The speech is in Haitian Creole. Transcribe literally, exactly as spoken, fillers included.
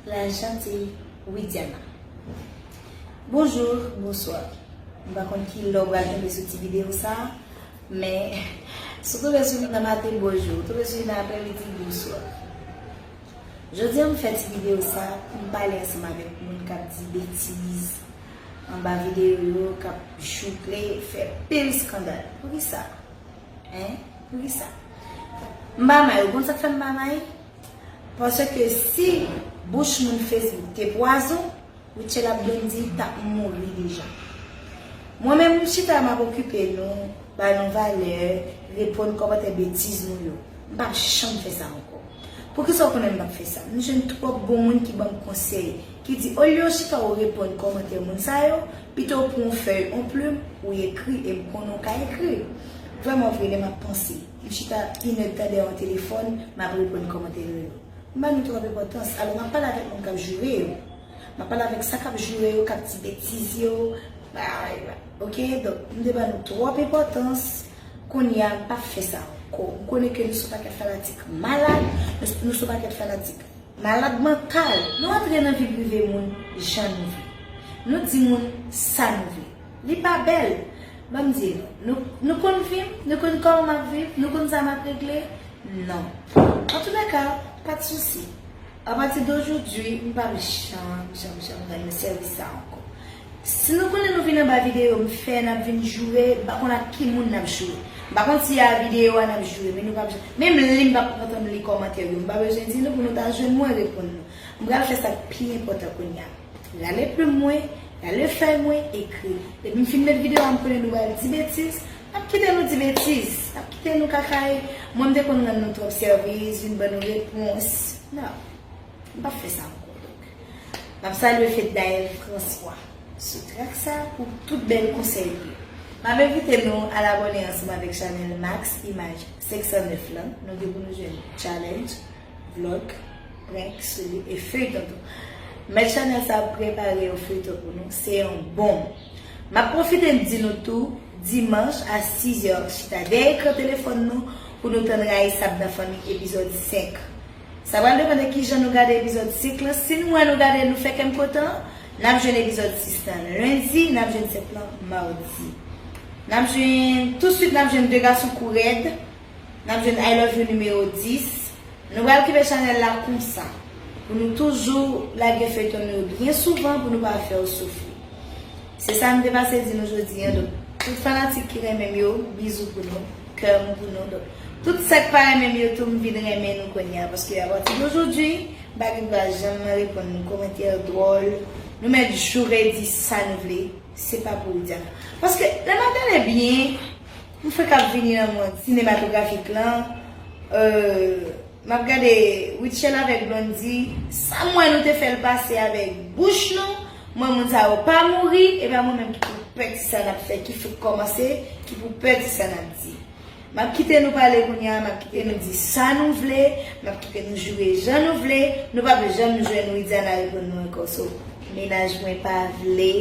La gentille Widiana. Bonjou, bonswa. M pa konn ki lè w pral tonbe sou ti videyo sa, men si w tonbe sou li nan maten, bonjou. Ou tonbe sou li nan aprèmidi, bonswa. Jodi a, m fè ti videyo sa pou m pale ansanm avèk moun k ap di betiz anba videyo yo, k ap joure, fè pil eskandal. Poukisa? Hein? Poukisa? M pa may. Ou konn sa k fè m pa may? Paske si bouch moun Facebook te pwazon, Rutshelle ap Blondy t ap mouri deja. Mwen menm, m chita, m ap okipe nou, ba nou valè, reponn kòmantè betiz nou yo. M p ap janm fè sa ankò. Poukisa w konnen m p ap fè sa? M jwenn twòp bon moun ki ban m konsèy, ki di, olye w chita w reponn kòmantè moun sa yo, pito w pran yon fèy, yon plim, ou ekri, e m konnen w ka ekri. Vrèman vre, lè m ap panse, m chita inèdtan dèyè yon telefòn, m ap reponn kòmantè nou yo. M ba nou twòp enpòtans. Alò, m ap pale avèk moun k ap joure yo. M ap pale avèk sa k ap joure yo, k ap di betiz yo. Bay, bay. Oke? Donk, m te ba nou twòp enpòtans. Kounye a, m p ap fè sa ankò. M konnen ke nou se yon pakèt fanatik malad, nou, nou se yon pakèt fanatik malad mantal. Nou antre nan vi prive moun jan nou vle. Nou di moun sa nou vle. Li pa bèl. Ban m di nou, nou, nou konn vi m, nou konn kòman m ap viv, nou konn sa m ap regle? Non. Antoulèka, pa de souci. Apati de jodi, m p ap janm, janm, janm rann nou sèvis sa ankò. Si nou konnen nou vin anba videyo m fè, n ap vin joure, m pa konn ak ki moun n ap joure. M pa konn si a videyo a n ap joure, men nou p ap janm. Menm li, m p ap kontan li kòmantè yo. M pa bezwen di nou pou nou ta jwenn mwen reponn nou. M pral fè sa k pi enpòtan kounye a. Rale plim mwen, rale fèy mwen, ekri. Depi m fin met videyo a, m konnen nou pral di betiz. M ap kite nou di betiz. M ap kite nou kakay. Mwen, m te konn rann nou twòp sèvis, vin ban nou repons. Non. M p ap fè sa ankò. Donk, m ap salye Fednaelle François sou trak sa pou tout bèl konsèy li yo. M ap envite nou al abòne ansanm avèk chanèl Max Image senk san nèf lan. Nou gen pou nou jwenn challenge, vlog, prank sou li e feyton tou. Mèt chanèl sa ap prepare yon feyton pou nou. Se yon bonm. M ap pwofite m di nou tou, dimanch a sis è, chita dèyè ekran telefòn nou pou nou tann Rayisab nan Fanmi epizòd senk. Sa pral depann de kijan nou gade epizòd senk lan. Si nou wè nou gade, nou fè kè m kontan, n ap jwenn epizòd sis lan lendi, n ap jwenn sèt lan madi. N ap jwenn, tousuit n ap jwenn De Gason Kou Rèd, n ap jwenn I Love You nimewo dis. Nou pral kenbe chanèl la konsa, pou nou toujou lage feyton nou yo byen souvan, pou nou pa fè w soufri. Se sa m te pase di nou jodi a. Donk, tout fanatik ki renmen m yo, bizou pou nou, kè m pou nou. Donk, tout sa k pa renmen m yo tou, m vin renmen nou kounye a. Paske apati de jodi, m pa gen dwa janm reponn nou kòmantè dwòl. Nou mèt joure, di sa nou vle. Se pa pou Widiana. Paske, lè m ap gade byen, m fenk ap vini nan mond sinematografik lan. Euh, M ap gade Rutshelle avèk Blondy, sa m wè nou te fè l pase avèk bouch nou, mwen moun sa yo pa mouri, e pa mwen menm ki pou pè di sa n ap fè, ki fenk kòmanse, ki pou pè di sa n ap di. M ap kite nou pale kounye a, m ap kite nou di sa nou vle, m ap kite nou joure jan nou vle, nou p ap janm jwenn Widiana reponn nou ankò. So, mennaj mwen pa vle.